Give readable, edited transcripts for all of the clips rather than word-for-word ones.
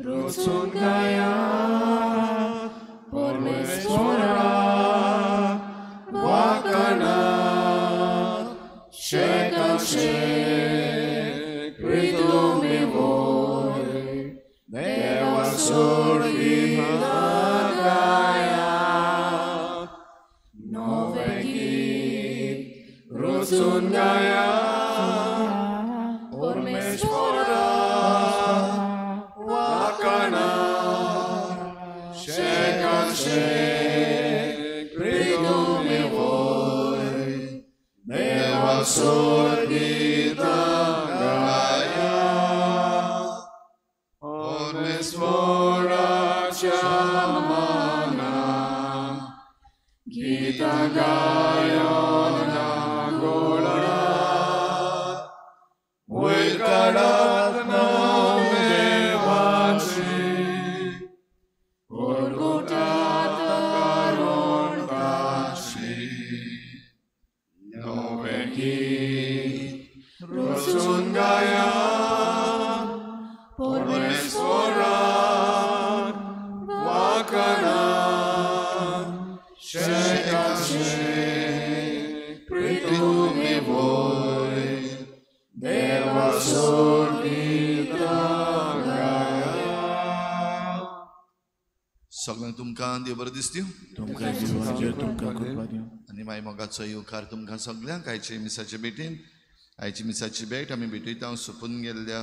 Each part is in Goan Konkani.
रुचून गाया परमेश्वरा वाकणा शेकाशे प्रितुमी वोय देवा सोडगिता गाया नवे गीत रुचून गाया परमेश्वरा वाकणा शेकाशे प्रितुमी वोय देवा सोडगिता गाया परमेश्वराच्या मना गीता गायना गोळा वयर काडात नांव देवाचें परगटात करुण ताचें नवें गीत रुचून गाया परमेश्वराक वाकणा शेकाशे प्रितुमी वोय देवा सोडगिता गाया. सगळ्यांक तुमकां देव बरें दिसता. तुमकां जिवाचेर तुमकां कृपा दिवं. आनी माय मोगाचो येवकार तुमकां सगळ्यांक आयचे मिसाचे भेटीन. आयची मिसाची भेट आमी भेटयता सोंपून गेल्ल्या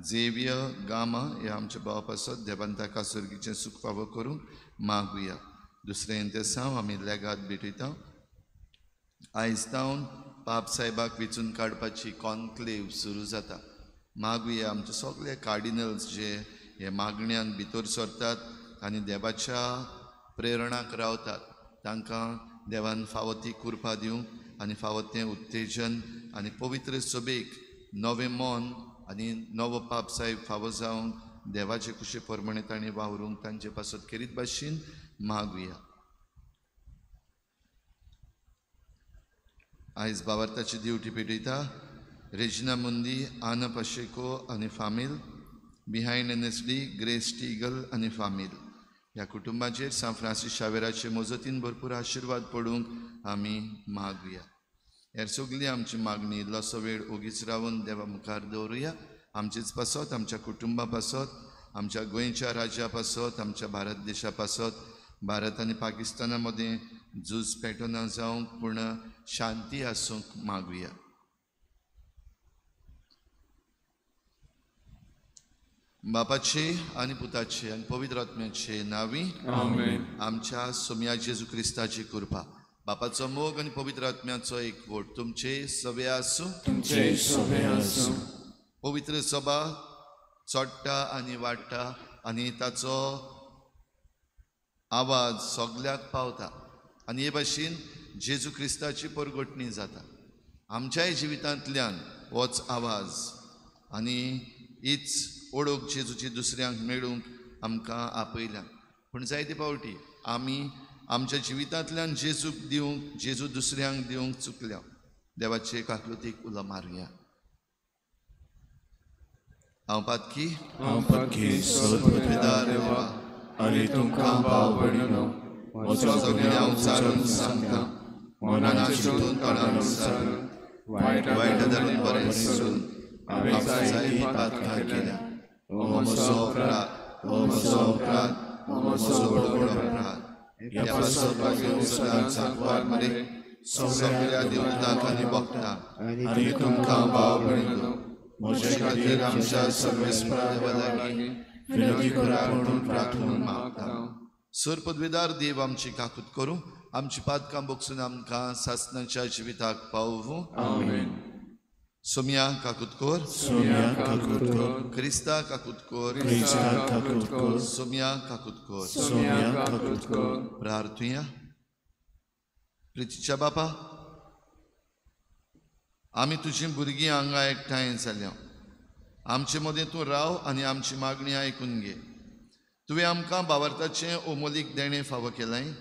झेवियर गामा ह्या आमच्या भावा पासत देवान ताका सर्गीचें सूख फावो करूंक मागुया. दुसरें इंतेसांव आमी लेगाद भेटयता. आयज जावन पाप साहेबाक वेंचून काडपाची कॉन्क्लेव सुरू जाता. मागुया आमचे सगळे कार्डिनल्स जे हे मागण्यान भितर सरतात आनी देवाच्या प्रेरणाक रावतात तांकां देवान फावो ती कृपा दिवंक आनी फावो तें उत्तेजन आनी पवित्र सभेक नवें मन आनी नवो पाप साहेब फावो जावन देवाचे कुशे प्रमाणे तांणी वावरूंक तांचे पासत खेरीत भाशेन मागुया. आयज बावार्थाची दिवटी पेटयता रेजिना मुंदी, आना पाशेको आनी फामील, बिहायंड NSD grace टीगल आनी फामील ह्या कुटुंबाचेर सांत फ्रांसीस शावेराचे मजतीन भरपूर आशिर्वाद पडूंक आमी मागुया. हेर सगळी आमची मागणी इल्लोसो वेळ ओगीच रावन देवा मुखार दवरुया. आमचेच पासत, आमच्या कुटुंबा पासत, आमच्या गोंयच्या राज्या पासत, आमच्या भारत देशा पासत, भारत आनी पाकिस्ताना मदें झूज पेटना जावंक पूण शांती आसूंक मागुया. बापाचे आनी पुताचे आनी पवित्र आत्म्याचे नांवी आमेन. आमच्या सोम्या जेजू क्रिस्ताची कृपा, बापाचो मोग आनी पवित्र आत्म्याचो एकवट तुमचे सवे आसूं. तुमचे सवे आसूं. पवित्र सभा चडटा आनी वाडटा आनी ताचो आवाज सगल्याक पावता आनी हे भाशेन जेजू क्रिस्ताची परगटणी जाता. आमच्याय जिवितांतल्यान होच आवाज आनी हीच ओळख जेजूची दुसऱ्यांक मेळूंक आमकां आपयल्या. पूण जायते फावटी आमी आमच्या जिवितांतल्यान जेजूक दिवंक, जेजू दुसऱ्यांक दिवंक चुकल्या. देवाचे काकलुतीक उलो मारुया. हांव पातकी, हांव पातकी सर्वपिता देवा आनी तुमकां भाव भयणीनो म्हजो सगळें उच्चारून सांगता, मनान चिंतून तोंडान उच्चारून वायट वायट धरून बरें सोडून हांवें जायतीं पातकां केल्या. हो म्हजो अपराध, हो म्हजो अपराध, हो म्हजो व्हड अपराध. ह्या पासत मागीर सदांच सांकवार मरे सगळ्या देवतांक आनी भक्तांक आनी तुमकां भाव भयणीनो म्हजे खातीर आमच्या सर्वेस्परा देवा लागीं विनंती करात म्हणून प्रार्थना मागता. सर पदवेदार देव आमची काकूत करूं, आमची पातकां बोगसून आमकां सासनाच्या जिविताक पावोवं. आमेन. सोम्या काकूत कर, सोम्या काकूत कर, क्रिस्ता काकूत कर, क्रिस्ता काकूत कर, सोम्या काकूत कर. सोम्या काकूत कर. प्रार्थुया. प्रितीच्या बापा, आमी तुजी भुरगीं हांगा एकठांय जाल्या. आमचे मदें तूं राव आनी आमची मागणी आयकून घे. तुवें आमकां बावार्थाचें ओमोलीक देणें फावो केलें,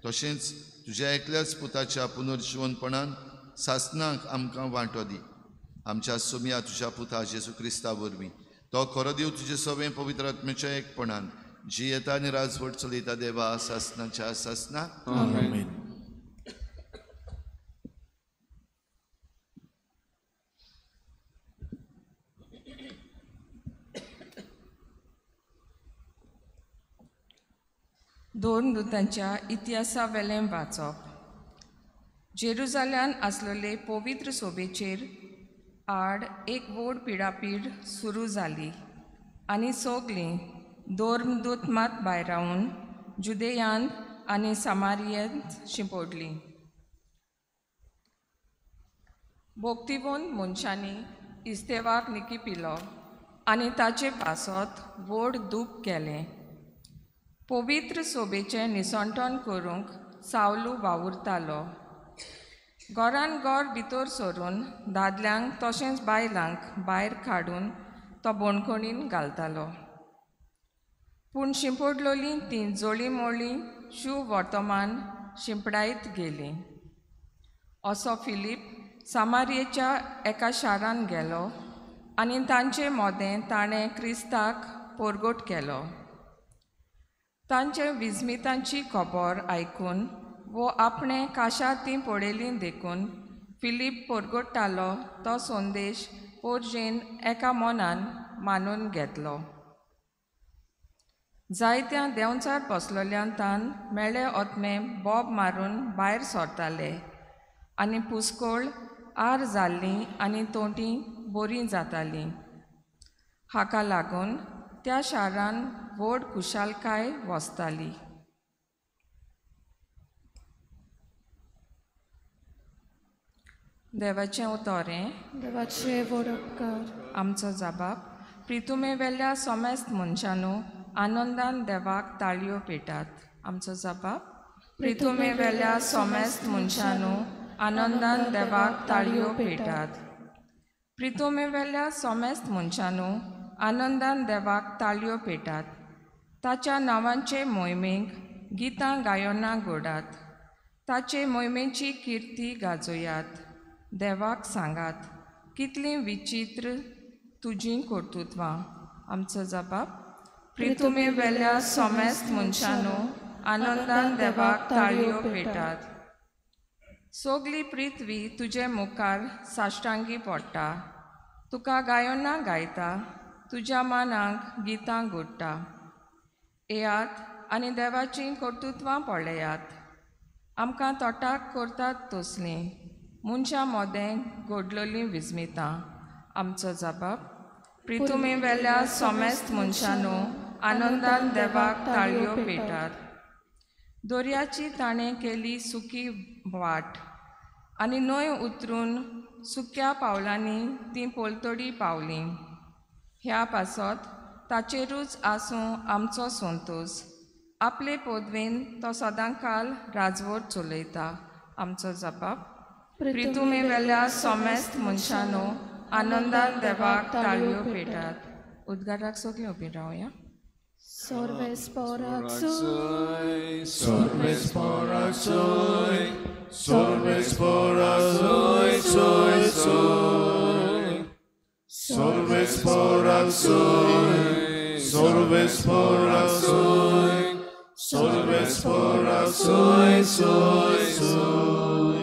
तशेंच तुज्या एकल्याच पुताच्या पुनर्जिवनपणान सासनाक आमकां वांटो दी. आमच्या सोम्या तुज्या पुता जेजू क्रिस्ता वरवीं तो खरो देव तुजे सवें पवित्र आत्म्याच्या एकपणान जियेता आनी राजवट चलयता देवा सासनाच्या सासना. आमेन. दोन दुतांच्या इतिहासावेलें वाचप. जेरुजाल्यान आसलेले पवित्र सोबेचेर आड एक व्हड पिडापीड सुरू जाली आनी सगलीं धर्मदूत मात भायरावन जुदेयांत आनी सामारियेंत शिंपडलीं. भोक्तिवंत मनशांनी इस्तेवाक निकी पिलो आनी ताचे पासत व्हड दूख केलें. पवित्र सोबेचें निसंटन करूंक सावलू वावुरतालो. घरान घर भितर सरून दादल्यांक तशेंच बायलांक भायर काडून तो बणखणीन घालतालो. पूण शिंपडलोलीं तीं जोळी मोळी शू वर्तमान शिंपडायत गेलीं. असो फिलीप सामारियेच्या एका शारान गेलो आनी तांचे मोदें ताणें क्रिस्ताक पोरगोट केलो. तांचे विस्मितांची खबर आयकून वो आपणें काशार तीं पळयलीं देखून फिलीप पोरगोट्टालो तो संदेश पोरजेन एका मनान मानून घेतलो. जायत्या देंवचार बसलोल्यान तान मेळे ओतमे बोब मारून भायर सरताले आनी पुस्कोळ आर जाल्लीं आनी तोंटी बरीं जातालीं. हाका लागून त्या शारान व्हड खुशालकाय वसताली. देवाचें उतोरें. देवाचे व्हड उपकार. आमचो जबाब. प्रितुमे वेल्या सोमेस्त मनशानू आनंदान देवाक ताळयो पेटात. आमचो जबाब. प्रितुमे वेल्या सोमेस्त मनशानू आनंदान देवाक ताळयो पेटात. प्रितुमे वेल्या सोमेस्त मनशानू आनंदान देवाक ताळयो पेटात. ताच्या नांवांचे मोहिमेक गितां गायनां गोडात. ताचे मोहिमेची किर्ती गाजोयात. देवाक सांगात कितलीं विचित्र तुजीं कर्तृत्वां. आमचो जबाब. प्रितुमे वेल्या सोमेस्त मनशानू आनंदान देवाक ताळयो पेटात. सगली पृथ्वी तुजे मुखार साश्टांगी पडटा. तुका गायनां गायता. तुज्या मानाक गितां गोडटा. येयात आनी देवाचीं कर्तृत्वां पळयात. आमकां तोटाक करतात तसलीं मनशां मोदें घडलोलीं विस्मितां. आमचो जबाब. प्रितुमे वेल्या सोमेस्त मनशानू आनंदान देवाक ताळयो पेटात. दर्याची ताणें केली सुकी वाट आनी न्हंय उतरून सुक्या पावलांनी तीं पलतडी पावलीं. ह्या पासत ताचेरूच आसूं आमचो संतोस. आपले पदवेन तो सदांकाल राजवट चलयता. आमचो जबाब. प्रितुमे वेल्या सोमेस्त मनशानू आनंदान देवाक ताळयो पेटात. उद्गाराक सगळीं उबीं रावया. Sorves poraxoi, sorves poraxoi, sorves poraxoi, soi soi. Sorves poraxoi, sorves poraxoi, sorves poraxoi, soi soi.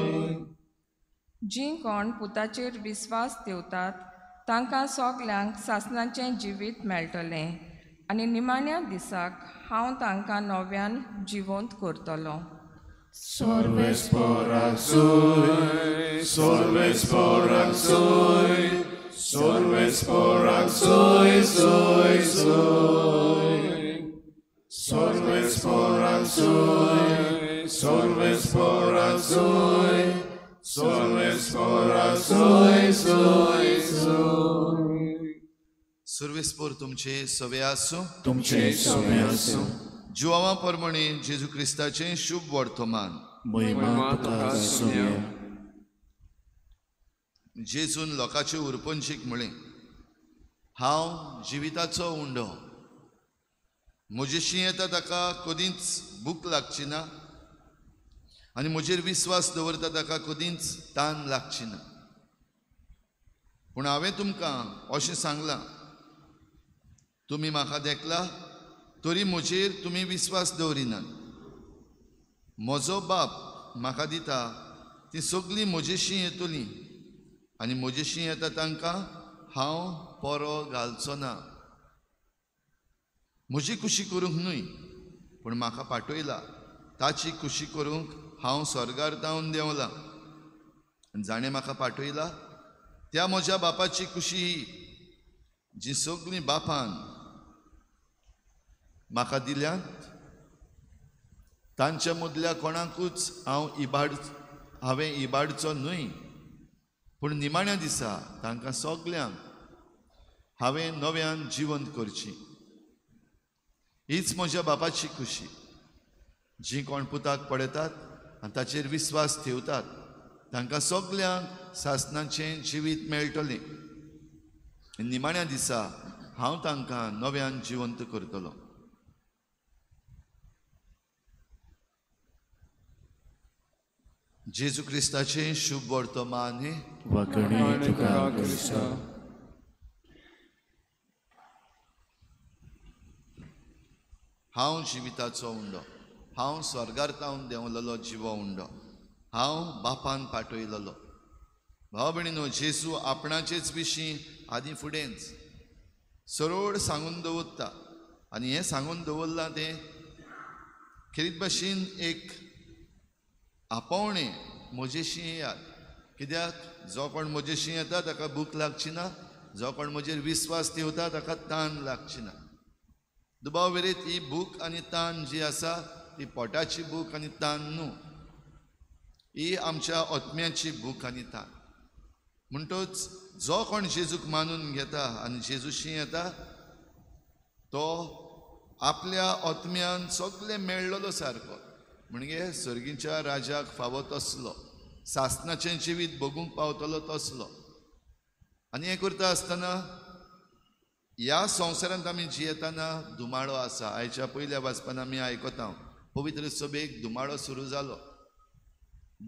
जीं कोण पुताचेर विस्वास दवरतात तांकां सगल्यांक सासणाचें जिवीत मेळटलें आनी निमाण्या दिसाक हांव तांकां नव्यान जिवंत करतलो. Sorves poraxoi, sorves poraxoi, sorves poraxoi, soi soi. Sorves poraxoi, sorves poraxoi, sorves poraxoi, soi soi. सुर्वेस्पोर तुमचे सवे आसूं. तुमचे सवे आसूं. जुआवा परमणे जेजू क्रिस्ताचें शुभ वर्तमान. महिमा तुका आसूं. जेजून लोकांचे उरपंचीक म्हळें, हांव जिविताचो उंडो. म्हजेशी येता ताका कदींच भूक लागची ना आनी म्हजेर विस्वास दवरता ताका कदींच तान लागची ना. पूण हांवें तुमकां अशें सांगलां तुमी म्हाका देखला तरी म्हजेर तुमी विस्वास दवरिनात. म्हजो बाप म्हाका दिता ती सगळीं म्हजेशी येतलीं आनी म्हजेशी येता तांकां हांव परो घालचो ना. म्हजी खुशी करूंक न्हय पूण म्हाका पाठयला ताची खुशी करूंक हांव स्वर्गार जावन देंवला. जाणें म्हाका पाठयला त्या म्हज्या बापाची खुशी ही जी सगळीं बापान म्हाका दिल्यात तांच्या मदल्या कोणाकूच हांवें इबाडचो न्हय, पूण निमाण्या दिसा तांकां सगल्यांक हांवें नव्यान जिवंत करची. हीच म्हज्या बापाची खुशी. जीं कोण पुताक पळयतात आनी ताचेर विस्वास ठेवतात तांकां सगल्यांक सासणाचें जिवीत मेळटलें. निमाण्या दिसा हांव तांकां नव्यान जिवंत करतलो. जेजू क्रिस्ताचें शुभ वर्तमान हें. वाखणी तुका क्रिस्ता. हांव जिविताचो उंडो, हांव स्वर्गार तावन देंवलेलो जिवो उंडो, हांव बापान पाठयलेलो. भाव भयणीनो, जेजू आपणाचेच विशीं आदीं फुडेंच सरळ सांगून दवरता आनी हें सांगून दवरलां तें खेरीत भाशेन एक आपोवणें, म्हजेशी येयात. कित्याक जो कोण म्हजेशी येता ताका भूक लागची ना, जो कोण म्हजेर विस्वास ठेवता ताका तान लागची ना. दुबाव वेरेत ही भूक आनी तान जी आसा ती पोटाची भूक आनी तान न्हू, ही आमच्या आत्म्याची भूक आनी तान. म्हणटच जो कोण जेजूक मानून घेता आनी जेजूशी येता तो आपल्या आत्म्यान सगळें मेळ्ळलो सारको, म्हणजे सर्गीच्या राजाक फावो तसलो, सासणाचें जिवीत भोगूंक पावतलो तसलो. आनी हें करता आसतना ह्या संवसारांत आमी जियेतना धुमाळो आसा. आयच्या पयल्या वाचपान आमी आयकता पवित्र सभेक धुमाळो सुरू जालो.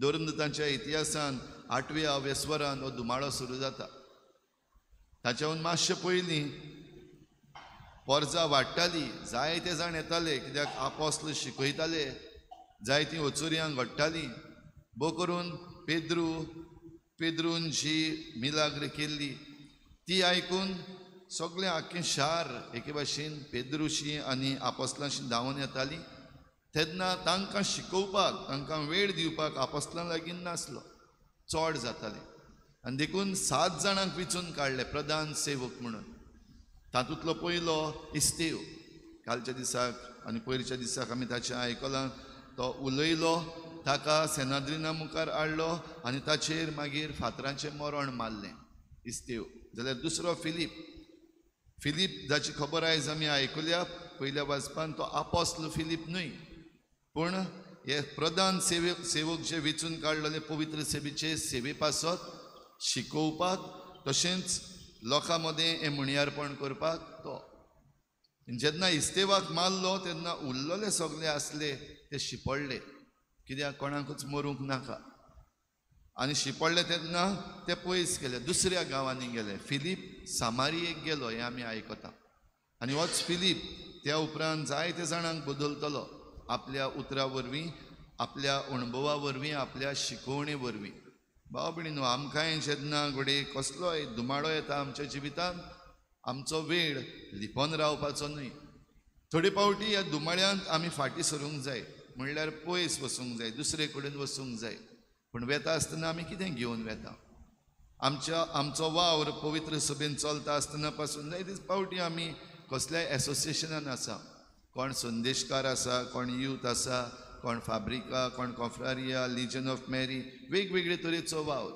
धर्मदूतांच्या इतिहासान 8व्या वेस्वरान हो धुमाळो सुरू जाता. ताच्याहून मातशें पयलीं पोरजा वाडटाली, जायते जाण येताले कित्याक आपोस्ल शिकयताले, जायतीं वचुर्यां घडटालीं. भोव करून पेद्रून जी मिलाग्र केल्ली ती आयकून सगळें आख्खें शार एके भाशेन पेद्रुशी आनी आपोस्लांशी धांवन येतालीं. तेन्ना तांकां शिकोवपाक, तांकां वेळ दिवपाक आपोस्लां लागीं नासलो, चड जातालें. आनी देखून 7 जाणांक विचून काडले प्रधान सेवक म्हणून. तातूंतलो पयलो इस्तेव. कालच्या दिसाक आनी पयरच्या दिसाक आमी ताचें आयकलां. तो उलयलो, ताका सेनाद्रिना मुखार हाडलो आनी ताचेर मागीर फातरांचें मरण मारलें इस्तेव. जाल्यार दुसरो फिलीप, फिलीप जाची खबर आयज आमी आयकुल्या पयल्या वाचपान, तो आपोस्ल फिलीप न्हय, पूण हे प्रधान सेवक जे वेंचून काडलेले पवित्र सेवेचे सेवे पासत शिकोवपाक तशेंच लोकां मदें हें म्हणयारपण करपाक तो. जेन्ना इस्तेवाक मारलो तेन्ना उरलेले सगळे आसले ते शिपडले, कित्याक कोणाकूच मरूंक नाका. आनी शिपडले तेन्ना ते पयस गेले, दुसऱ्या गांवांनी गेले. फिलीप सामारियेक गेलो हें आमी आयकता. आनी होच फिलीप त्या उपरांत जायते जाणांक बदलतलो आपल्या उतरा वरवीं, आपल्या अणभवा वरवीं, आपल्या शिकोवणे वरवीं. भाव भयणीनो, आमकांय जेन्ना घडये कसलोय धुमाडो येता आमच्या जिवितांत, आमचो वेळ लिपोन रावपाचो न्हय. थोडे फावटी ह्या धुमाळ्यांत आमी फाटीं सरूंक जाय, म्हणल्यार पयस वचूंक जाय, दुसरे कडेन वचूंक जाय. पूण वेता आसतना आमी कितें घेवन वेता? आमचो वावर पवित्र सभेन चलता आसतना पासून जायते फावटी आमी कसल्याय एसोसिएशनान आसा. कोण संदेशकार आसा, कोण यूथ आसा, कोण फाब्रिका, कोण कॉफ्रारिया, लिजन ऑफ मॅरी, वेगवेगळे तरेचो वावर,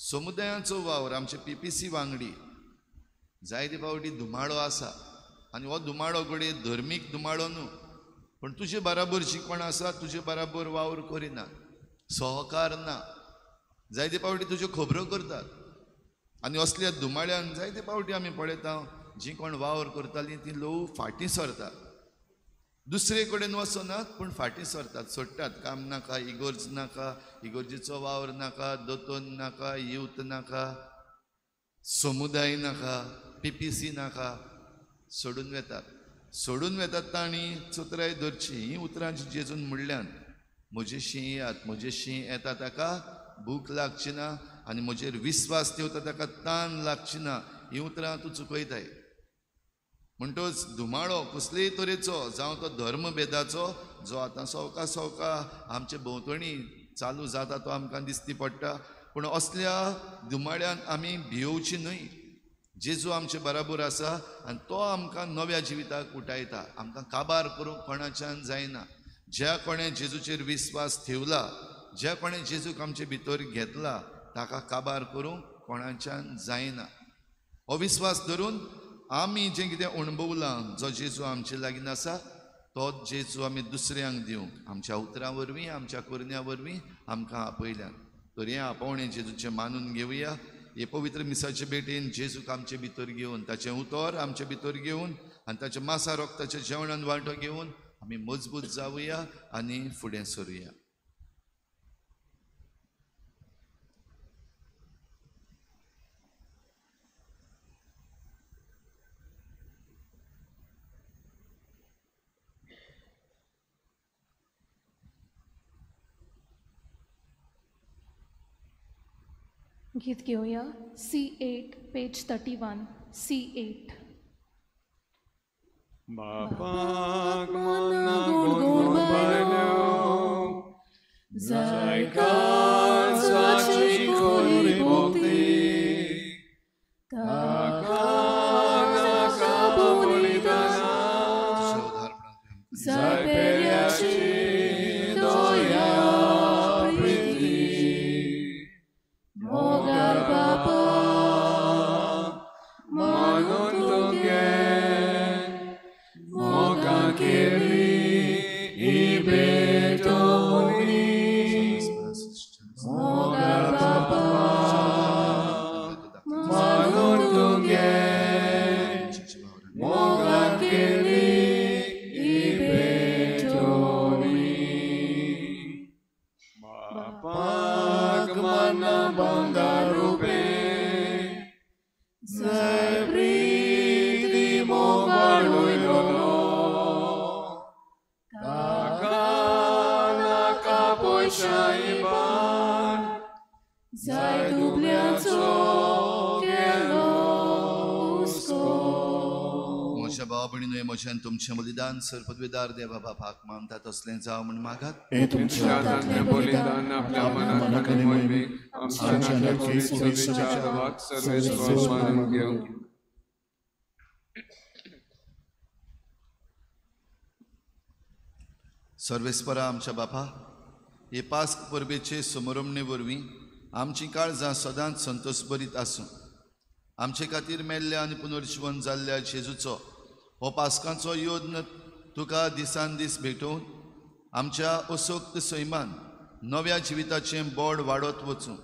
समुदायाचो वावर. आमचे PPC वांगडी जायते फावटी धुमाळो आसा. आनी हो धुमाळो घडये धर्मीक धुमाळो न्हू, पूण तुजे बराबर जी कोण आसा तुजे बराबर वावर करिना, सहकार ना, जायते फावटी तुज्यो खबरो करतात. आनी असल्या धुमाळ्यान जायते फावटी आमी पळयता जी कोण वावर करतालीं ती ल्हवू फाटीं सरतात, दुसरे कडेन वचनात पूण फाटीं सरतात, सोडटात. काम नाका, इगोर्ज नाका, इगोर्जीचो वावर नाका, दोतोन नाका, यूथ नाका, समुदाय नाका, PPC नाका, सोडून वेतात. सोडून वेतात तांणी चतुराय धरची. हीं उतरां जी जेजून म्हणल्यान, म्हजेशी येयात, म्हजेशी येता ताका भूक लागची ना आनी म्हजेर विस्वास ठेवता ताका तान लागची ना, हीं उतरां तूं चुकयताय. म्हणटच धुमाळो कसलेय तरेचो, जावं तो धर्मभेदाचो जो आतां सवका सवका आमचे भोंवतणी चालू जाता तो आमकां दिसती पडटा, पूण असल्या धुमाळ्यान आमी भियोवची न्हय. जेजू आमचे बराबर आसा आनी तो आमकां नव्या जिविताक उठायता. आमकां काबार करूंक कोणाच्यान जायना. ज्या कोणें जेजूचेर विस्वास ठेवला, ज्या कोणें जेजूक आमचे भितर घेतला, ताका काबार करूंक कोणाच्यान जायना. हो विस्वास धरून आमी जें कितें अणभवलां, जो जेजू आमचे लागीं आसा तो जेजू आमी दुसऱ्यांक दिवंक आमच्या उतरां वरवीं, आमच्या करण्या वरवीं आमकां आपयल्यान. तर हें आपोवणें जेजूचें मानून घेवया. हे पवित्र मिसाचे भेटेन जेजूक आमचे भितर घेवन, ताचें उतर आमचे भितर घेवन आनी ताच्या मासा रोगताच्या जेवणान वांटो घेवन आमी मजबूत जावया आनी फुडें सरुया. गीत घेवया C8 page 31 C8. बापाक मना गुण बायलो जाय काळजाची खोली भोक्ती, ताका नाका बलिदाना जाय पेल्याची दया प्रीती. मोगार बापा मानून तुगे मोगा केली ही भेटोवणी. मोगार बापा मानून तुगे मोगा केली ही भेटोवणी. बापाक मना बंगार रुपे जाय प्रीती मोगाळ वयलो, ताका नाका पयशा इबान जाय दुबल्यांचो केलो हुस्को. म्हज्या भावा भयणीनो, म्हज्यान तुमचें बलिदान सर्वपदवीदार देवा बापाक मानता तसलें जावं म्हूण मागात. हें तुमच्या हातांतलें बलिदान आपल्या मनाक आनी मोहिमेक आमच्या नाटकाच्या देवाक सर्वेस्पर मानून घेवं. सर्वेस्परा आमच्या बापा, हे पास्क परबेचे समरमणे वरवीं आमचीं काळजां सदांच संतोषभरीत आसूं. आमचे खातीर मेल्ल्या आनी पुनर्जिवन जाल्ल्या जेजूचो हो पास्कांचो यत्न तुका दिसान दीस भेटोवन आमच्या असोक्त सैमान नव्या जिविताचें बोड वाडत वचूं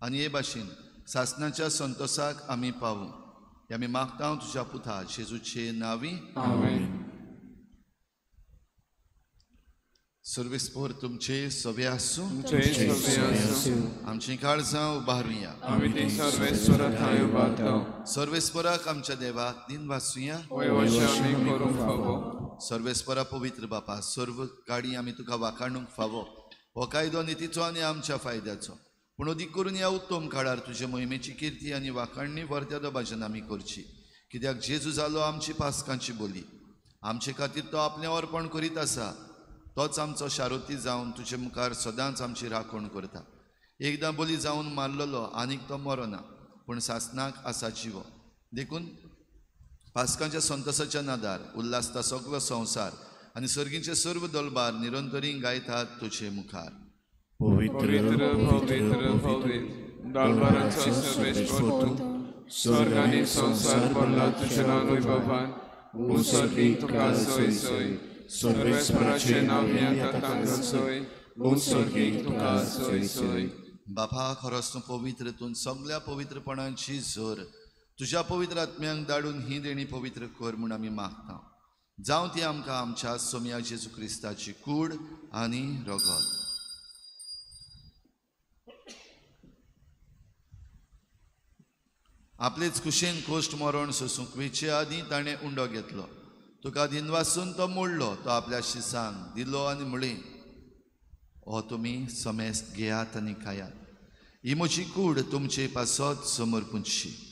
आनी हे भाशेन सासणाच्या संतोसाक आमी पावूं. हे आमी मागता तुज्या पुता जेजूचे नांवी, आमेन. सर्वेस्पर तुमचे सवे आसूं. आमचीं काळजां उबारुया. आमी ती सर्वेस्परा थंय उबारता. सर्वेस्पराक आमच्या देवाक दिन वाचुया. सर्वेस्परा पवित्र बापा, सर्व गाडी आमी तुका वाखाणूंक फावो. हो कायदो नितीचो आनी आमच्या फायद्याचो, पूण अदीक करून ह्या उत्तम काळार तुजे मोहिमेची किर्ती आनी वाखाणणी वर्त्या दबाजन आमी करची. कित्याक जेजू जालो आमची पास्कांची बोली, आमचे खातीर तो आपलें अर्पण करीत आसा. तोच आमचो शारोती जावन तुजे मुखार सदांच आमची राखण करता. एकदां बोली जावन मारलेलो आनीक तो मरोना, पूण सासणाक आसा जिवो. देखून पास्कांच्या संतोसाच्या नादार उल्हासता सगलो संवसार आनी सर्गीचे सर्व दलबार निरंतरी गायतात तुजे मुखार. पवित्र पवित्र पवित्र दलबाराचो सर्वेस्पर तूं, स्वर्ग आनी संवसार भरला तुज्या नांव वैभवान. उंसर्गीक तुका सोय सोय, सर्वेस्पराचें नांव येता तांकां सोय, उंसर्गीक तुका सोय सोय. बापा, खरोच तूं पवित्र, तूं सगल्या पवित्रपणाची जोर. तुज्या पवित्र आत्म्यांक धाडून ही देणी पवित्र कर म्हूण आमी मागता. जावं ती आमकां आमच्या सोमया जेजू क्रिस्ताची कूड आनी रगत. आपलेच कुशेन कोश्ट मरण सोसूंक वेचे आदीं ताणें उंडो घेतलो. तुका दिनवासून तो मोडलो, तो आपल्या शिसांक दिलो आनी म्हळें, हो तुमी समेस्त घेयात आनी खायात, ही म्हजी कूड तुमचे पासत समर्पूंची.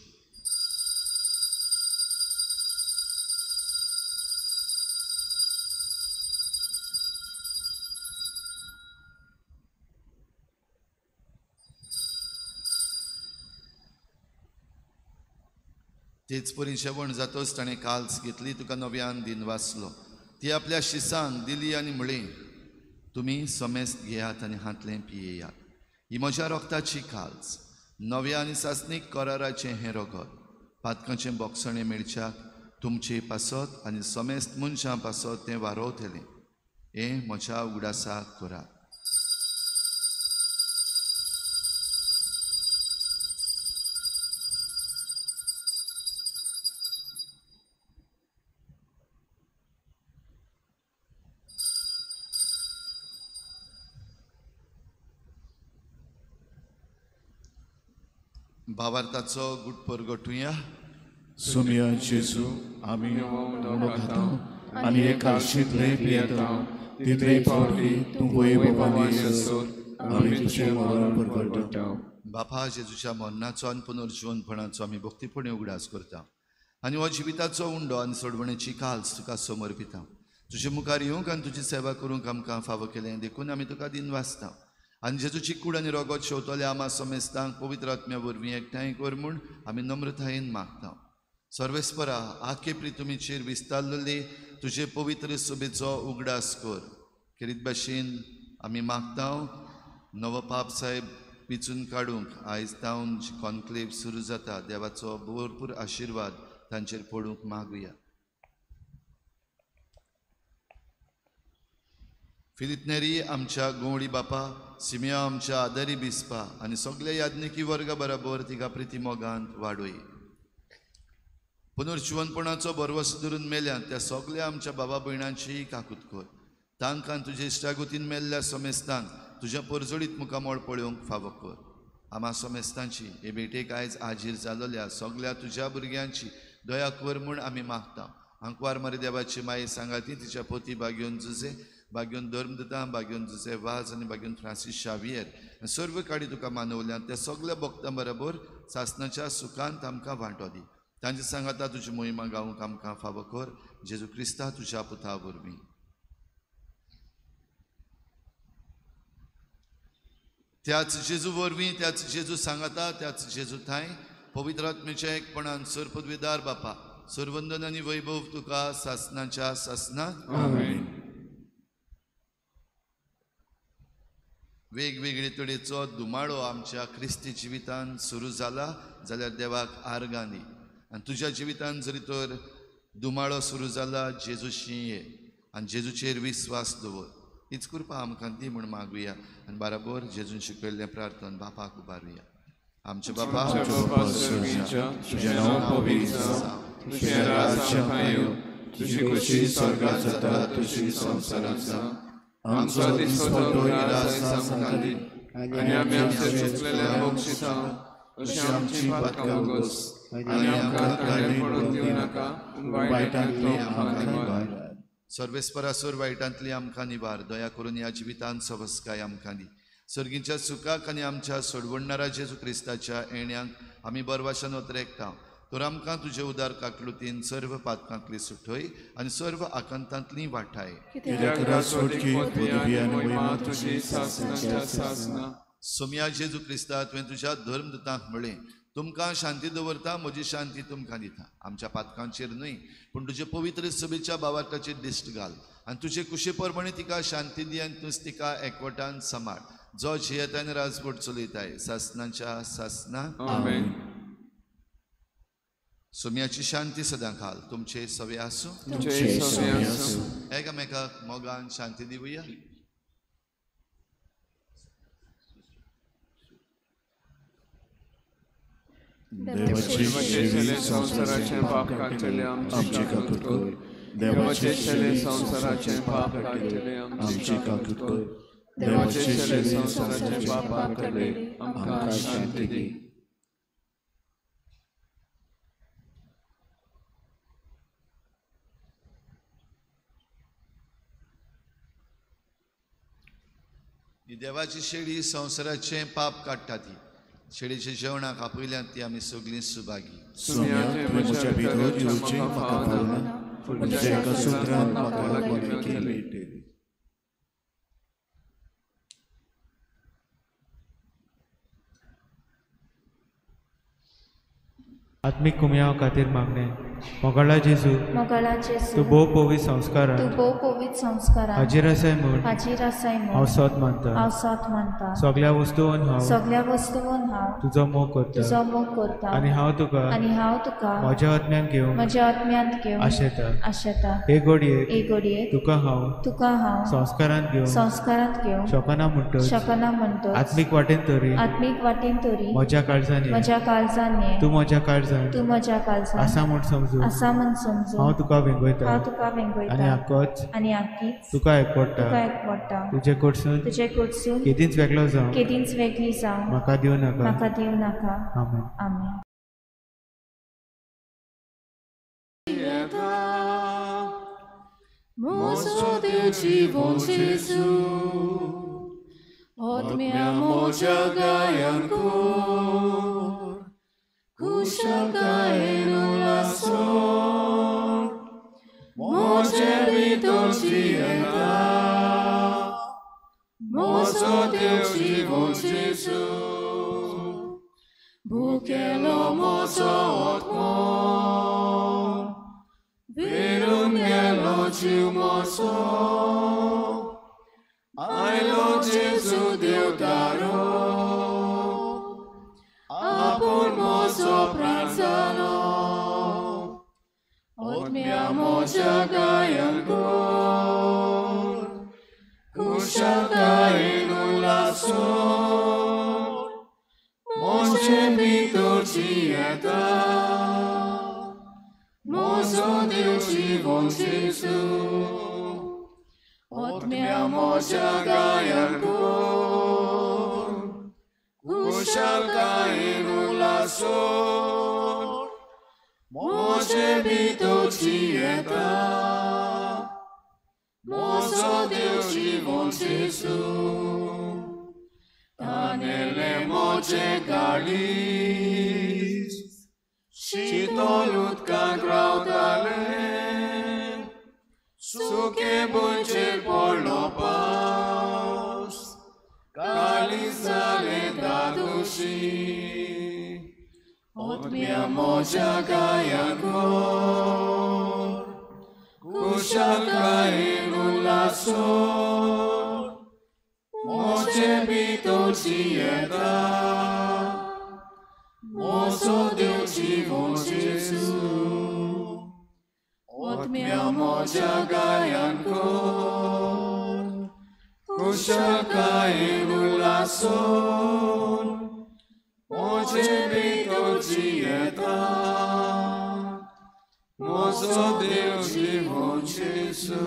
तेच परी जेवण जातच ताणें काल्स घेतली, तुका नव्यान दिनवासलो, ती आपल्या शिसांक दिली आनी म्हळें, तुमी समेस्त घेयात आनी हांतलें पियेयात, ही म्हज्या रोगताची काल्स, नव्या आनी सासणीक कराराचें हें रगत, पातकांचें बोगसणें मेळच्याक तुमचे पासत आनी समेस्त मनशां पासत तें वारोवतलें. हें म्हज्या उगडासाक करात. भावार्थाचो गुटपर गोठुया. सोमया जेजू, आमी उणो खाता आनी हे काळशींतले पियेता, तितले फावटी तूं वैभवान येसर आमी तुजें मरण परगट्टा. बापा, जेजूच्या मरणाचो आनी पुनर्जीवनपणाचो आमी भक्तीपणी उगडास करता आनी हो जिविताचो उंडो आनी सोडवणेची काल्स तुका समर्पिता. तुजे मुखार येवंक आनी तुजी सेवा करूंक आमकां फावो केलें देखून आमी तुका दिनवासता. आनी जेजूची कूड आनी रोगत शेवतल्या आमा समेस्तांक पवित्र आत्म्या वरवीं एकठांय कर म्हूण आमी नम्रतायेन मागता. सर्वेस्परा, आखे प्रितुमीचेर विस्तारलेले तुजे पवित्र सभेचो उगडास कर. खेरीत भाशेन आमी मागता नवो पाप साहेब विचून काडूंक आयज तावन कॉन्क्लेव सुरू जाता, देवाचो भरपूर आशिर्वाद तांचेर पडूंक मागुया. फिलिप नेरी आमच्या गोवडी बापा, सिमिया आमच्या आदरी बिस्पा आनी सगल्या याज्ञिकी वर्गा बराबर तिका प्रिती मोगांत वाडोय. पुनर्जिवनपणाचो भरवसो धरून मेल्यात त्या सगल्या आमच्या बाबा भयणांची काकूत कर. तांकां तुजे इश्टागतीन मेल्ल्या समेस्तांक तुज्या परजळीत मुखामळ पळोवंक फावो कर. आमा समेस्तांची हे भेटेक आयज हाजीर जाल्ल्या सगल्या तुज्या भुरग्यांची दया कर म्हूण आमी मागता. आंकवार मारी देवाची माई सांगाती तिच्या पोती बागेवन जुजे, बागेवन धर्मदता, बागेवन जुजे वाज आनी बागेवन फ्रांसीस शावियर सर्व काडी तुका मानवल्यात त्या सगल्या भक्तां बरोबर सासणाच्या सुखांत आमकां वांटो दी. तांचे सांगाता तुजी मोहिमा गावंक आमकां फावो कर. जेजू क्रिस्ता तुज्या पुता वरवीं. त्याच जेजू वरवीं, त्याच जेजू सांगाता, त्याच जेजू थांय पवित्र आत्म्याच्या एकपणान सर्वपदवीदार बापा, सर्वंदन आनी वैभव तुका सासणाच्या सासना. आमेन. वेगवेगळे तरेचो धुमाळो आमच्या क्रिस्ती जिवितान सुरू जाला जाल्यार देवाक आर्गां दी. आनी तुज्या जिवितान जरी तर धुमाळो सुरू जाला, जेजूशी ये आनी जेजूचेर विस्वास दवर. हीच कृपा आमकां दी म्हूण मागुया आनी बराबर जेजून शिकयल्लें प्रार्थन बापाक उबारुया. आमचे बापा, तुजें नांव पवित्र जावं, तुजें राज्य येवं, तुजी खोशी स्वर्गांत जाता तशी संवसारांत जावं. आमचो दिसपट्टो ग्रास आमकां दी आनी आमी आमचे चुकलेल्यांक बक्षिता अशी आमची पातकां उगोस आनी आमकां ताणें पडून दिवं नाका, वायटांतली आमकां निवार. सर्वेस्परा, सर वायटांतली आमकां निवार. दया करून ह्या जिवितांत सवस्काय आमकां दी. सर्गीच्या सुखाक आनी आमच्या सोडवणणारा जेजू क्रिस्ताच्या येण्याक आमी बरवाशान ओतरेकता. तर आमकां तुजे उदार काकलुतीन सर्व पातकांतली सुटय आनी सर्व आकांतांतली वाठाय. सोमया जेजू क्रिस्ता, तुवें तुज्या धर्मदूतांक म्हळें, तुमकां शांती दवरता, म्हजी शांती तुमकां दिता. आमच्या पातकांचेर न्हय पूण तुजे पवित्र सभेच्या भावार्थाचेर दिश्ट घाल आनी तुजे कुशे प्रमाणे तिका शांती दी आनी तूंच तिका एकवटान सांबाळ, जो जियेता आनी राजवट चलयताय सासणाच्या सासना. आमेन. सोम्याची शांती सदां खाल तुमचे सवे आसूं. एकामेकाक मोगान शांती दिवया. देवाचे संवसाराचे पाप काडटले आमची काकूत कर. देवाचे चेले संवसाराचे पाप काडटले आमची काकूत कर. देवाचे चेले संवसाराचे पाप काडटले आमकां शांती दी. ही देवाची शेळी संवसाराचें पाप काडटा ती शेळीच्या जेवणाक आपयल्यात ती आमी सगळीं सुभागी. सोम्या तुवें म्हज्या भितर येवचें म्हाका फावना, पूण तुज्या एका सुत्रान म्हाका भलायकी मेळटली. आत्मीक कुमयाव खातीर मागणें. मोगाळा जेजू, तूं भोव पवित्र संस्कारान हाजीर आसाय म्हूण हांव सत मानता. सगळ्या वस्तून हांव तुजो मोग करता आनी हांव तुका म्हज्या आत्म्यान घेवन आशेता. हे घडयेक तुका हांव संस्कारांत घेवन शकना म्हणटच आत्मीक वाटेन तरी म्हज्या काळजान तूं म्हज्या काळजान आसा म्हूण समजू हांव तुका वेंगयता आनी आकच तुका एकवटा. तुजे कडसून केदींच वेगळो जावं म्हाका दिवं नाका. आमेन. म्हजो देव जिवो जेजू, आत्म्या म्हज्या गायन कर, कुशलकायेन उल्हासोन म्हजे भितर जियेता. म्हजो देव जिवो जेजू, भुकेलो म्हजो आत्मो, विरून गेलो जीव म्हजो, आयलो जेजू देवदारो, आपूण म्हजो प्राण जालो. आत्म्या म्हज्या गायन कर, कुशलकायेन उल्हासोन म्हजे भितर जियेता. म्हजो देव जिवो जेजू, आत्म्या म्हज्या गायन कर, कुशलकायेन उल्हासोन म्हजे भितर जियेता. म्हजो देव जिवो जेजू, तानेलें म्हजें काळीज शितोल उदकांत रावतालें, सुके भुंयचेर पडलो पावस, काळीज जालें धादोशी. आत्म्या म्हज्या गायन कर, कुशलकायेन उल्हासोन म्हजे भितर जियेता. म्हजो देव जिवो जेजू, आत्म्या म्हज्या गायन कर, कुशलकायेन उल्हासोन म्हजे भितर जियेता. म्हजो देव जिवो जेजू.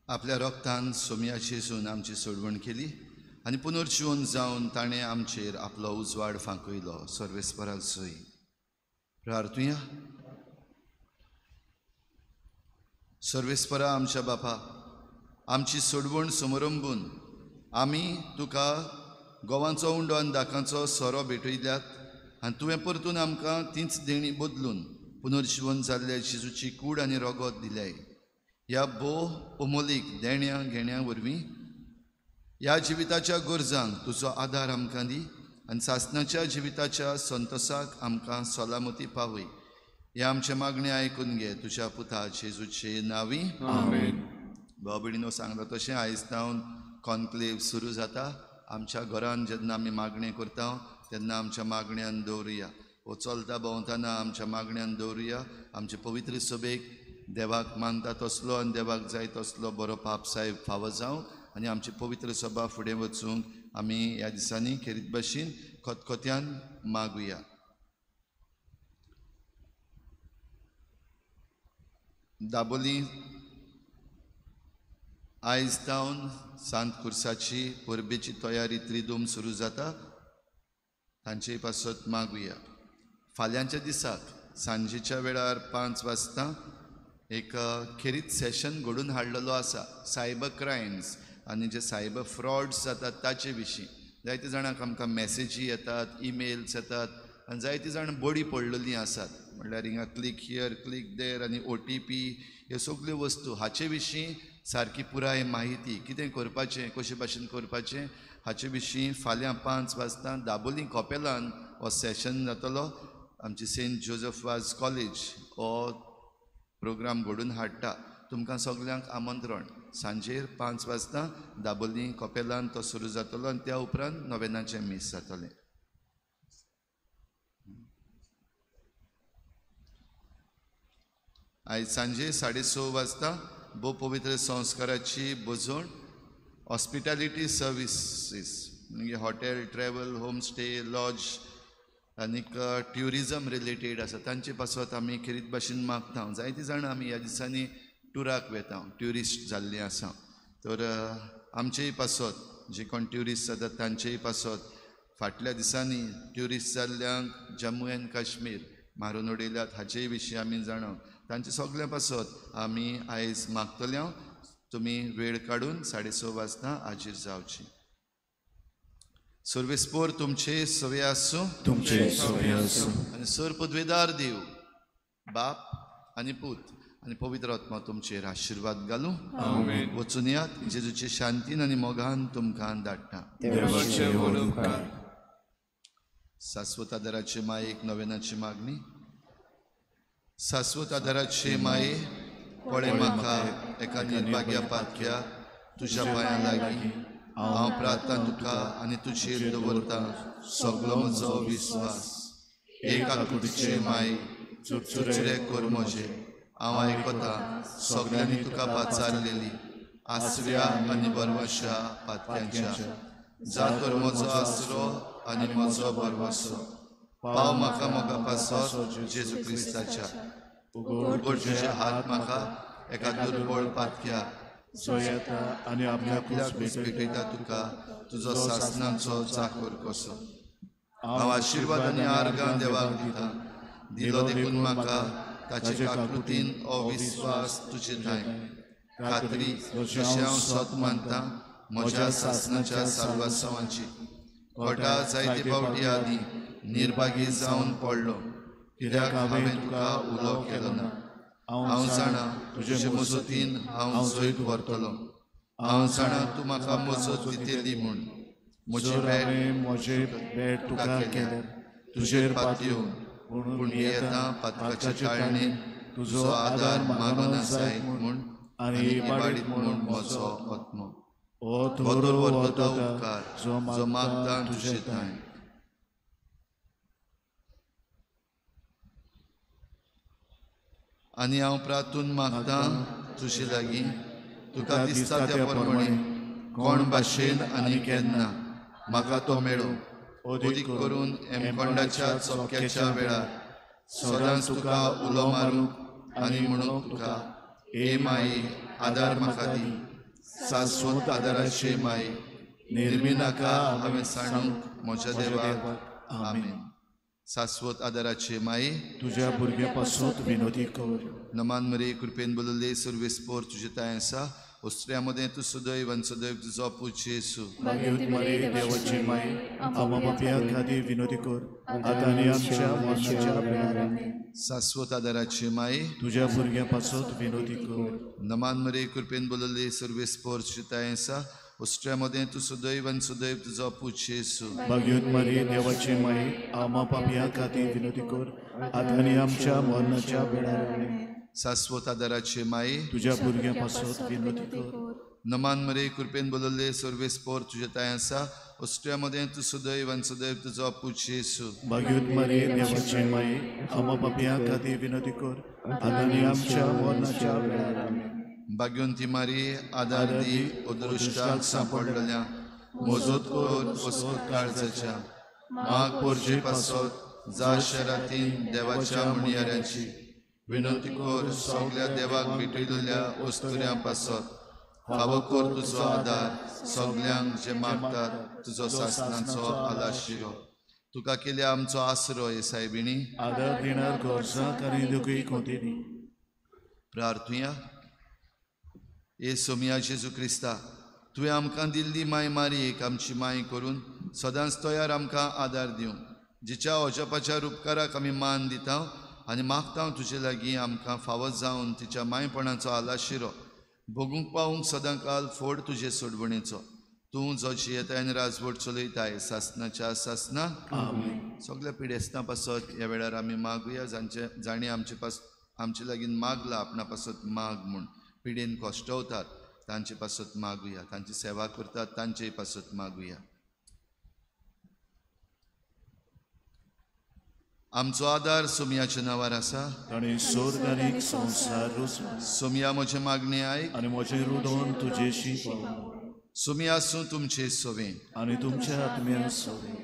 आपल्या रोगतान सोम्या जेजून आमची सोडवण केली आनी पुनर्जिवन जावन ताणें आमचेर आपलो उजवाड फांकयलो. सर्वेस्पराक जय. प्रार्थुया. सर्वेस्परा आमच्या बापा, आमची सोडवण समरंबून आमी तुका गोवांचो उंडो आनी दाकांचो सोरो भेटयल्यात आनी तुवें परतून आमकां तींच देणी बदलून पुनर्जिवन जाल्ल्या जेजूची कूड आनी रगत दिल्याय. ह्या भोव अमोलीक देण्या घेण्या वरवीं ह्या जिविताच्या गरजांक तुजो आदार आमकां दी आनी सासणाच्या जिविताच्या संतोसाक आमकां सलामती पावय. ह्या आमचें मागणें आयकून घे तुज्या पुता जेजूचे नांवी. आमेन. भाव भयणीनो सांगला तशें आयज सावन कॉन्क्लेव सुरू जाता. आमच्या घरान जेन्ना आमी मागणें करता तेन्ना आमच्या मागण्यान दवरुया. वो चलता भोंवतना आमच्या मागण्यान दवरुया. आमचे पवित्र सभेक देवाक मानता तसलो आनी देवाक जाय तसलो बरो पाप साहेब फावो जावं आनी आमची पवित्र सभा फुडें वचूंक आमी ह्या दिसांनी खेरीत भाशेन खतखत्यान मागुया. दाबोली आयज सावन सांत खुर्साची परबेची तयारी त्रिदूम सुरू जाता. तांचे पासत मागुया. फाल्यांच्या दिसाक सांजेच्या वेळार 5 वाजता एक खेरीत सेशन घडून हाडलेलो आसा सायबर क्रायम्स आनी जे सायबर फ्रॉड्स जातात ताचे विशीं. जायते जाणांक आमकां मॅसेजी येतात, इमेल्स येतात आनी जायते जाण बडी पडलेलीं आसात. म्हणल्यार हिंगा क्लिक here click there आनी OTP ह्यो सगल्यो वस्तू हाचे विशीं सारकी पुराय माहिती कितें करपाचें कशे भाशेन करपाचें हाचे विशीं फाल्यां 5 वाजता दाबोली कॉपेलान हो सेशन जातलो. आमची सेंट जोजफ वाज कॉलेज हो प्रोग्राम घडून हाडटा. तुमकां सगल्यांक आमंत्रण. सांजेर 5 वाजता दाबोली कॉपेलान तो सुरू जातलो आनी त्या उपरांत नोवेनाचें मीस जातलें. आयज सांजे 6:30 वाजता भोव पवित्र संस्काराची भोजवण हॉस्पिटॅलिटी सर्विसीस म्हणजे हॉटेल, ट्रॅवल, होमस्टे, लॉज आनीक ट्युरिजम रिलेटेड आसा तांचे पासत आमी खेरीत भाशेन मागता. जायते जाणां आमी ह्या दिसांनी टुराक वेता, ट्युरिस्ट जाल्लीं आसा. तर आमचेय पासत जे कोण ट्युरिस्ट जातात तांचेय पासत फाटल्या दिसांनी ट्युरिस्ट जाल्ल्यांक जम्मू एंड काश्मीर मारून उडयल्यात हाचेय विशीं आमी जाणा. तांचे सगळ्या पासत आमी आयज मागतले. तुमी वेळ काडून 6:30 वाजता हाजीर जावची. सर्वेस्पोर तुमचे सवे आसूं, तुमचे सवे आसूं. आनी सर पदवेदार देव बाप आनी पूत आनी पवित्र आत्मा तुमचेर आशिर्वाद घालूं. आमेन. वचून यात जेजूचे शांतीन आनी मोगान तुमकां धाडटा. देवाचे व्हड उपकार. शाश्वत आदाराचे मायेक नवेनाची मागणी. शाश्वत आदाराचे माये पळय म्हाका एका निर्भाग्या पातक्या तुज्या पांयां लागीं हांव प्रार्थना तुका आनी तुजेर दवरता सगलो म्हजो विस्वास. एक आकृतीचे माये चुरचुरे कर म्हजे. हांव आयकता सगल्यांनी तुका पाचारलेली आसऱ्या आनी बरवशा पातक्यांच्या. जा तर म्हजो आसरो आनी म्हजो बरवसो पाव म्हाका मोगा पासत जेजू क्रिस्ताच्या. उगड तुजे हात म्हाका एका दुर्बळ पातक्या जो येता आनी आपल्याकूच भेटयता तुका तुजो सासणाचो चाकर कसो. हांव आशिर्वाद आनी आर्गां देवाक दिता. दिलो देखून म्हाका ताचे काकृतीन हो विस्वास तुजे ठांय खात्री जशें हांव सत मानता म्हज्या सासणाच्या साल्वासांवाची. कोटा जायते फावटी आदीं निर्भागी जावन पडलो कित्याक हांवें तुका उलो केलो ना. हांव जाणा तुजे मजतीन हांव जैत व्हरतलो. हांव जाणा तूं म्हाका मजत दितली म्हूण. म्हजी भेट तुका केल्या तुजेर पातयेवन पूण येता पातकाचे काळणेन तुजो आदार मागना जायत म्हूण आनी इबाडीत म्हूण म्हजो आत्मो. हो तर व्हरता उपकार जो मागता तुजे ठांय. आनी हांव प्रार्थून मागता तुजे लागीं तुका दिसता त्या प्रमाणे कोण भाशेन आनी केन्ना म्हाका तो मेळो. अदीक करून एमकोंडाच्या चोपक्याच्या वेळार सदांच तुका उलो मारूंक आनी म्हणूंक तुका हे माये आदार म्हाका दी. शाश्वत आदाराचे माये निर्मी नाका हांवें सांडूंक म्हज्या देवाक. आमेन. शाश्वत आदाराचे माये तुज्या भुरग्या पासून विनोदी कर. नमान मरे कृपेन बोलले सर्वेस्पोर तुजे तांय आसा. उस्त्र्या मदें तूं सदैव आनी सदैव तुजो पूत जेजू. भाग्यवती मरिये देवाची माय, आमकां पापयां खातीर विनवती कर, आतां आनी आमच्या मरणाच्या वेळार. शाश्वत आदाराची माई, तुज्या भुरग्यां पासत विनवती कर. नमान मरिये कृपेन बोलली सर्वेस्पोर शिताय आसा, उस्त्र्या मदें तूं सदैव आनी सदैव तुजो पूत जेजू. भाग्यवती मरिये देवाची माय, आमकां पापयां खातीर विनवती कर, आतां आनी आमच्या मरणाच्या वेळार. शाश्वत आदाराची माई, तुज्या भुरग्यां पासत विनवती कर. नमान मरिये कृपेन बोलले सर्वेस्पोर तुजे ताय आसा, उस्त्र्या मदें तूं सदैव आनी सदैव तुजो पूत जेजू. भाग्यवती मरिये देवाची माय, आमकां पापयां खातीर विनवती कर, आतां आनी आमच्या मरणाच्या वेळार. भाग्यवंती मारी आदार दी अदृश्टाक सांपडलेल्या, मजत कर वसत काळजाच्या, माग पोरजे पासत जा शरातीन देवाच्या म्हणयाऱ्यांची विनंती कर, सगल्या देवाक भेटयलेल्या वस्तुऱ्यां पासत फावो कर तुजो आदार सगल्यांक जे मागतात तुजो सासणाचो आलाशिरो. तुका केल्या आमचो आसरो हे सायबिणी, आदार दिणार गरजांक आनी दुखी कोंतीनी. प्रार्थुया. हे सोमिया जेजू क्रिस्ता, तुवें आमकां दिल्ली माय मारयेक आमची माय करून सदांच तयार आमकां आदार दिवंक, जिच्या अजपाच्या रुपकाराक आमी मान दिता आनी मागता तुजे लागीं आमकां फावो जावन तिच्या मायपणाचो आलाशिरो भोगूंक पावूंक सदां काल फोड तुजे सोडवणेचो. तूं जो जियेताय आनी राजवट चलयताय सासणाच्या सासना. सगल्या पिडेस्तां पासत ह्या वेळार आमी मागुया, जांचे जाणें आमचे पास आमचे लागीं मागला आपणा पासत माग म्हूण, पिडेन कश्टवतात तांचे पासत मागुया, तांची सेवा करतात तांचे पासत मागुया. आमचो आदार सोमयाच्या नांवार आसा, ताणें स्वर्ग आनी संवसार रचलो. सोमया म्हजें मागणें आयक आनी म्हजें रुदन तुजेशी पावो. सोमया आसूं तुमचे सोवें आनी तुमच्या आत्म्या सोवें.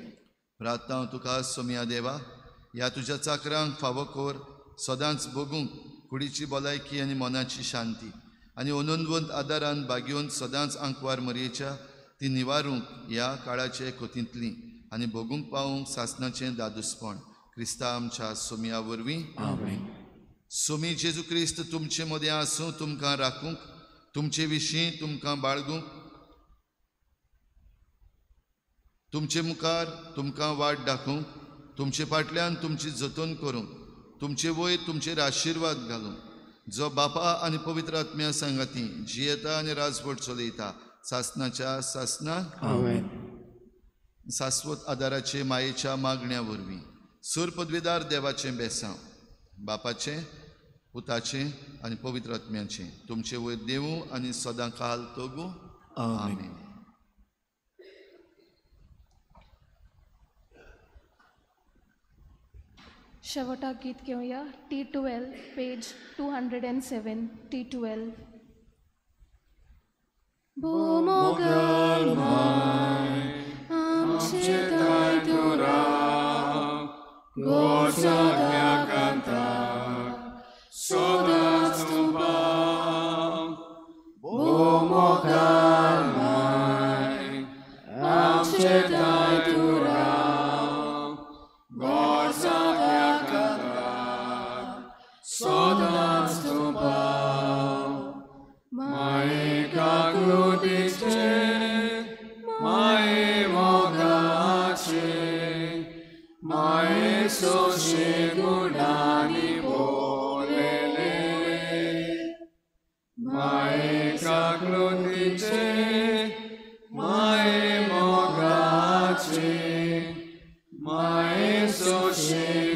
प्रार्थना तुका सोमया देवा, ह्या तुज्या चाकरांक फावो कर सदांच भोगूंक कुडीची भलायकी आनी मनाची शांती, आनी अनंतवंत आदारान बागेवन सदांच आंकवार मरयेच्या ती निवारूंक ह्या काळाचे कोतींतली आनी भोगूंक पावूंक सासणाचें दादूसपण क्रिस्ता आमच्या सोमया वरवीं. आमेन. सोमी जेजू क्रिस्त तुमचे मदें आसूं, तुमकां राखूंक, तुमचे विशीं तुमकां बाळगूंक, तुमचे मुखार तुमकां वाट दाखोवंक, तुमचे फाटल्यान तुमची जतन करूंक, तुमचे वयर तुमचेर आशिर्वाद घालूंक, जो बापा आनी पवित्र आत्म्या सांगाती जियेता आनी राजवट चलयता सासणाच्या सासना. आमेन. शाश्वत आदाराचे मायेच्या मागण्या वरवीं सूर पदवीदार देवाचें बेसांव बापाचें पुताचें आनी पवित्र आत्म्याचें तुमचे वयर देवूं आनी सदां काल तोगूं. आमेन. शेवटाक गीत घेवया T12 page 207 T12. भोमोगल my आमचे दाय तुरा गोसाग्या कांताक सदांच तुका भोमोगल my आमचे दाय तुरा गोसाग्या कांताक सदांच तुका माये काकृतीचे माये मोगाचे माये सोशे गुणांनी बोलले माये काकृतीचे माये मोगाचे माये सोशे